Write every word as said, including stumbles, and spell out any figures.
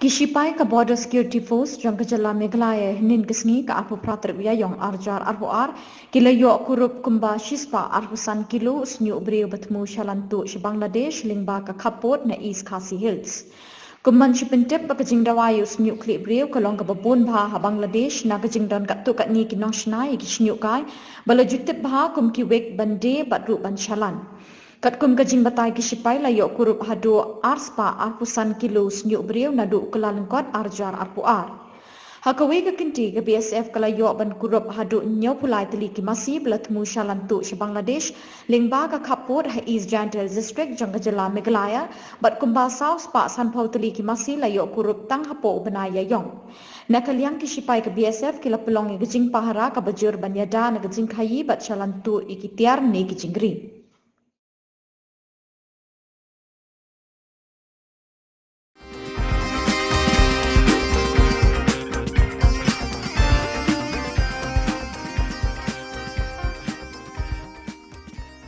Ki shipai ka Border Security Force jong ka jylla Meghalaya hynnin ka sngi ka arphew phra tarik u Ïaiong arhajar arphew ar ki la ïoh kurup kumba shispah arphew san kilo u shñiuh briew ba thmu shalan tuh sha Bangladesh lyngba ka khappud na East Khasi Hills. Kum ban shu pyntip ba ka jingdawa ïa u shñiuh khlieh briew ka long kaba bun bha ha Bangladesh na ka jingdon katto katne ki nongshna ïa ki shñiuh kai ba la ju tip bha kum ki wik ban die bad ruh ban shalan. Katkum ka jingbatai ki shipai la ïoh kurup haduh arspah arphew san kilo u shñiuh briew naduh u Kyllalyngkot arhajar arphew ar. Ha kawei ka kynti ka B S F ka la ïoh ban kurup haduh hynñiewphew lai tylli ki masi ba la thmu shalan tuh sha Bangladesh lyngba ka khappud ha East Jaintia Hills District jong ka jylla Meghalaya bad kumba saw spah sanphew tylli ki masi la ïoh kurup tang hapoh u bnai Ïaiong. Na ka liang ki shipai ka B S F ki la pynlong ïa ka jingpahara kaba jur ban ïada na ka jingkhaïi bad shalan tuh ïa ki tiar ne ki jingri.